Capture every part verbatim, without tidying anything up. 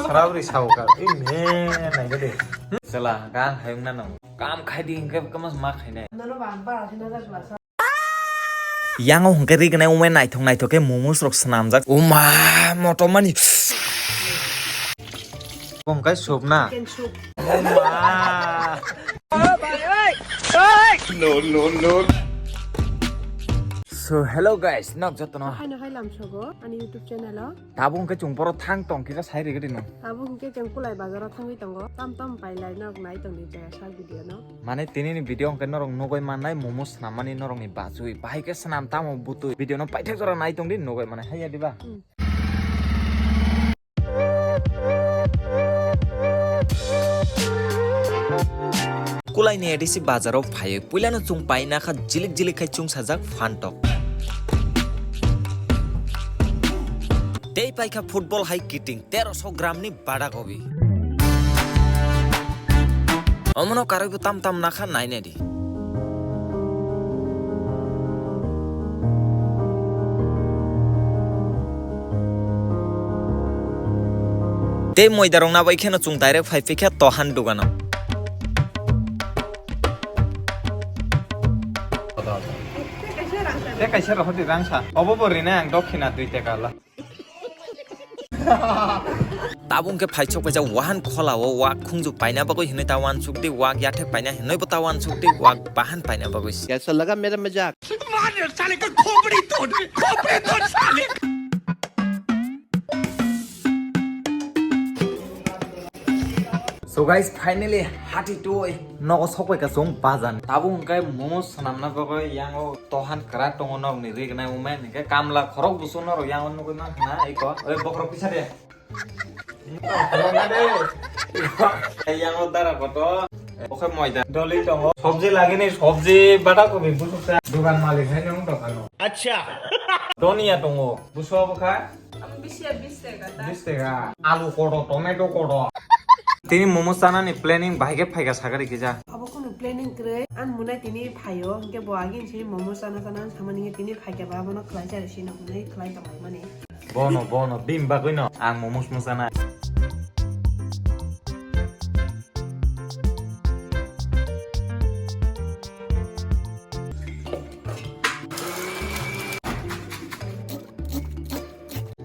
Sarabri sao ka. Ih, me, nai gede. Chwla, gang hayung na nang. Kam khai di hingke kamas ma khainai. Nono ba ang bara thina jak lasa. Yango hwnkhe rignai umai naithok naithok khe momos rok swnamjak. Uma, motomani. Bongkai soup na. Chicken soup. Uma. No, no, no. So, hello guys, nok jotono. Haino hai lamsogo ani YouTube channel o. Tabuk hwnkhe chwng borok thang tong kisa sai rigwdi no. Tabuk hwnkhe chwng Kulai bazaro thangwi tongo. Tam tam pailai norok nai tongdi jaya sak video no. Mane tini ni video hwnkhe norok nugwi mannai momo swnammani norokni bachwi. Bahai khe swnam tamo butwi. Video no paithak jora nai tongdi nugwi mane haiya diba? Hmm. Kulaini A D C bazaro phaiwi puilano chwng paina kha jilik jilik khai chwngsajak phantok. Tei paikha football hai kiting teroso gram ni bada kobi. Omono karwibo tam tam nakha nainai di. Tei moida rok nabai kheno chwng direct phai phikha tohan dugano. Tei kaisa rw hwdi rangsa. Obo bo rinai ang dokhina dui taka la. Tabuk hwnkhe phaisok paisa wahan khola o wak khungju paina bagwi hwnwi ta wansuk di, wak yathek paina hwnwi bo ta wansuk di, wak bahan paina bagwi. कैसा लगा मेरा मजाक? मार साले का खोपड़ी तोड़, खोपड़ी तोड़ साले। So guys, finally hati twi nogo sokbai ka chwng bazan. Tabuk hwnkhe momo swnamna bagwi yango tohan kwrak tongo norokni rignai umai hwnkhe kamla khorok busu norok yango nugwi mankha na eko. Oi bokhorok kisa de. Yango dara koto. Okhai moida. Doli tongo. Sobji lagini sobji bada kobi busuk sa. Dugan malik hai nung dokano. Acha. Donia tongo. Busu abo kha? Ang bisi ya bis taka ta. Bis taka. Alu kodo, tomato kodo. Tini momo chanani planning bahai khe phaika sakari kisa. Abo kono planning kwrwi. Ang mwnai tini phaio. Hwnkhe bo agin si momo chana chana samani tini phaikhe ba abono khlai chari sino hwnwi khlai tonglaimani. Bono, bono, bini bagwino ang momos mwchana.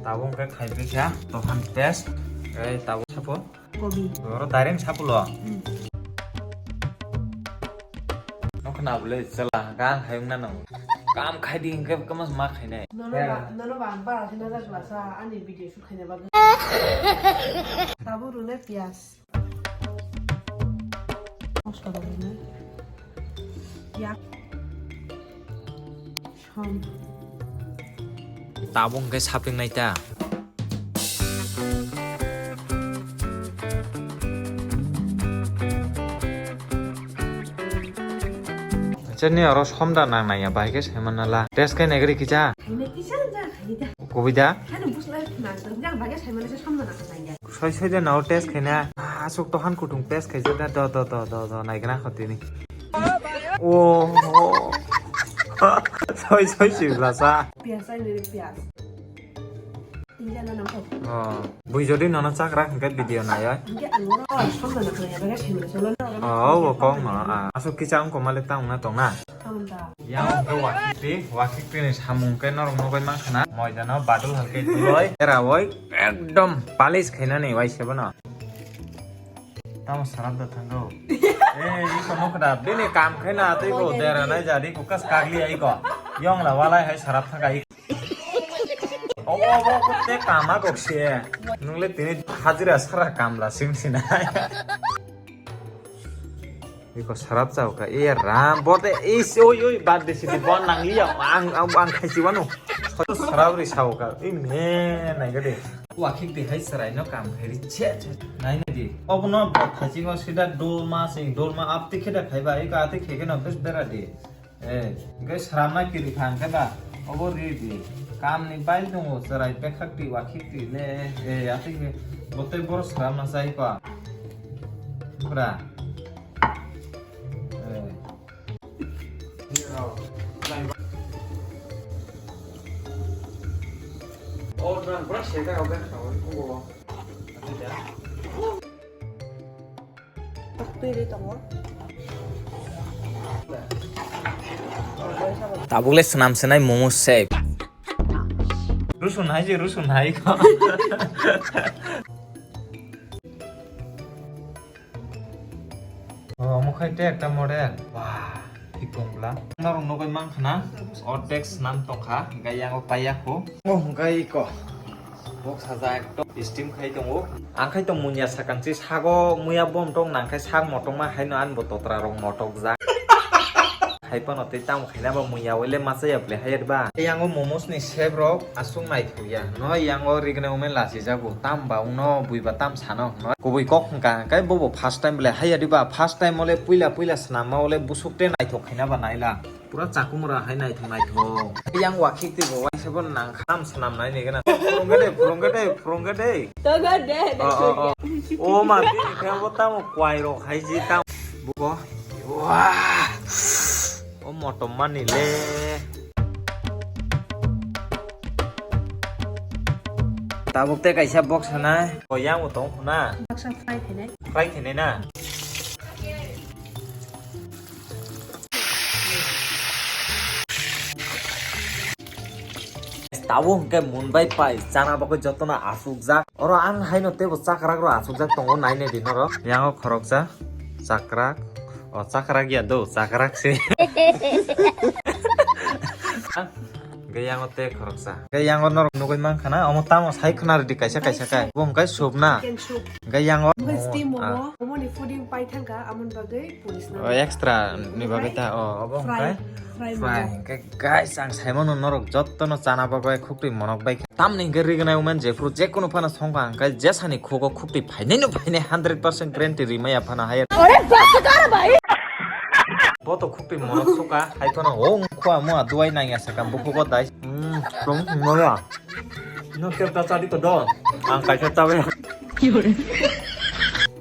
Tabuk hwnkhe khai phikha, tohan paste, tei tabuk sapo. Kobi. Oro direct sapulo. Hmm. Nokha na bole chwla gang hayung na nang. Kam khai di hingke kamas ma khainai. Nono ba, nono ba ang bara thina jak lasa ani video shoot khaina bagwi. Tabuk rwnai piyaj. Mosola rwnai. Yak. Som. Tabuk hwnkhe sapling nai ta. Acha ni oro som da nang nai ya, bai khe sai manna la. Test khe nai gari kicha. Hai nai kisa ja khai da. Kubui da? Hai nung bus lai na sa, ja bai khe sai manna sa som da nang nai ya. Soi soi de no test khaina. Asuk tohan kutung test khaijak da do do do do do naigra khotini. Oh. Soi soi si blasa. Piyas ai nini piyas. Tingya na nang kok. Oh. Bui jodi nono chakra hingke video nai oi. Hingke ang oro som da nang ya bai khe sai manna sa. Oh, wo kong no. Ah, asuk kicha ang komale tang na tong na. Tamda. Yang hwnkhe wakhikti, wakhikti ni samung khe norok nugwi mankha na. Moida no badul halkhe duloi, era oi, ekdom polish khainani waise bono. Tamo sarap da thango. Eh, iko nukda, bini kam khaina tei ko dera nai jadi ko kas kagli ai ko. Yong la walai hai sarap thang ai. Obo, obo, obo, te kama kok se. Nungle tini hajira sara kamla sing sinai. Iko sarap chao ka, e ram, bote, is, oi, oi, bad de sidi, bon nang liya, ang, ang, ang khaisi wano. Sarap ri sao ka, e me, nai gade. Wakhik de hai sarai no kam khai ri che, che, nai na di. Obo no bad khaisi ngo sida dolma sing, dolma apti kheda khaiba, iko ati kheke no bes bera di. Eh, hingke sramna kiri kha hingke ba, obo ri di. Kam ni bai tongo, chwrai pekhak ti, wakhik ti le, eh, atwi ke, botei boro sramna chai pa. Bra. Eh. Oh, dan bra sega oben khawi, kubo. Twi ri tongo. Tabuk le swnam swnai momo sep. Rusun hai je, rusun hai ko. Oh, omo khai te ekta model. Wah, thik tong bla. Norok nugwi mankha na? Ordek swnam tongkha, hwnkhe yango paiya kho. Oh, hwnkhe iko. Bok saja ekdom steam khai tongo. Ang khai tong munya sakang si sago muya bom tong nang khai sak motong ma haino ani bo totra rok motok jak. Hai phano tei tamo khaina ba muya wele masa ya ble hayat ba. Yango momos ni sep rok aswk naithok ya. No yango rignai omen lachi jago. Tam ba uno bui ba tam sano hwno. Kubui kok hwnkha hwnkhe bobo first time ble haya diba. First time ole puila puila swnam ma ole busuk te naithok khaina ba naila. Pura chakumura hai naithok naithok. Yang wakhik twi bo waisa bo nang kham swnam nai ni gana. Phurungkha de, phurungkha de, phurungkha de. Togo de, oh, oh, oh. O ma bini khe bo tamo kwai rok hai ji tam. Buko. Wah. O motom mani le. Tabuk te kaisa box hanai. O yang bo tong khuna. Baksa fry khainai. Fry khainai na. Tabuk hwnkhe munbai pai chana bagwi jotono achukjak. Oro ang haino teibo chakrak rok achukjak tongo, nainai di norok. Yango khoroksa chakrak. O chakrak ya do, chakrak se. Hwnkhe yango tei khoroksa. Hwnkhe yango norok nugwi mankha na, omo tamo sai khwna rwdi kaisa kaisa khe. Bo hwnkhe soup na. Chicken soup. Hwnkhe yango. Hwnkhe steam ah, momo, omoni puding pai thangkha, amoni bagwi police na. O extra ni bagwi ta, o, obo hwnkhe fry, fry momo. Hwnkhe guys, ang saimano norok jottono chana bagwi khukri monok bai kha. Tamni hwnkhe rignai omen jephru jekono phano songkha hwnkhe jesani khugo khukri phainaino phainai hundred percent guarantee rimaya phano haiya. Are bas kar bhai. Bo to khukri monok suka, hai phano o khua mo duai nangya saka bukhugo dai. Hmm, tong moya. No kepta chadi ko do. Ang kaisa chabe.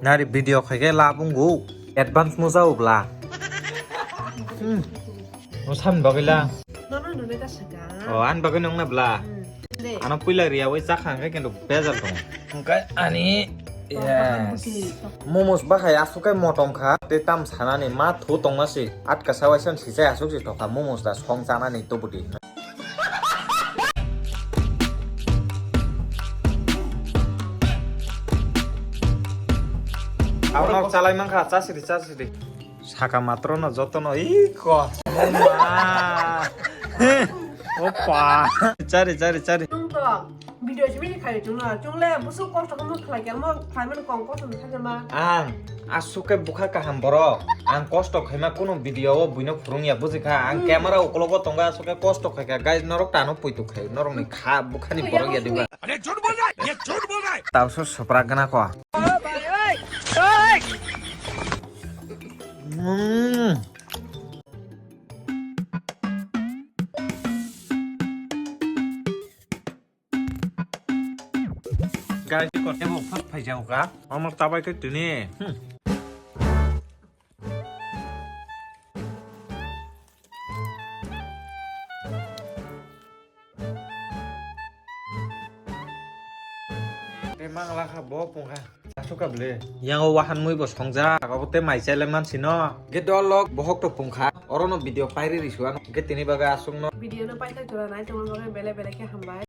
Nari video khaike labungu. Advance mo jao bla. Hmm. No sam bagila. Nono nune ta saka. O, an bagwi nongna bla. Hmm. De. Ano puila riya wai chakha hwnkhe kintu bejal tongo. Hwnkhe ani, yes. Momos bahai aswk khe motom kha, tei tam sanani ma thu tongma si. Atka sawaisa sijai aswk si thokha momos da song chanani tubudi. Abono chalai mankha, chasidi, chasidi. Saka matro no joto no iko. Opa. Chari, chari, chari. Video simi ni khai chungla, chungle busuk kosto khamu khlai kelmo khlai mani kong kosto ni thangma. Ang aswk khe bwkha kaham borok. Ang kosto khaima kunu video o buino phurung ya bujikha. Ang camera ukologo tongo aswk khe kosto khaikha. Guys, norok tano puitu khai. Norok ni kha bwkha ni borok ya diba. अरे झूठ बोल रहा है, ये झूठ बोल रहा है। Tamso suprak gana ko. Hmm. Guys, ko tebo phak phai jao ka. Omo tabai ke tini. Hmm. Tei mangla kha bo pungkha. Aswk kha bwle. Yang o wahan mui bo songjak. Abo tei mai chaile mansi no. Ge dolok bohok to pungkha. Oro no video pairi risu ano. Ge tini bagwi aswk no. Video no paithak jora nai tongma bagwi belai belai khe hambai.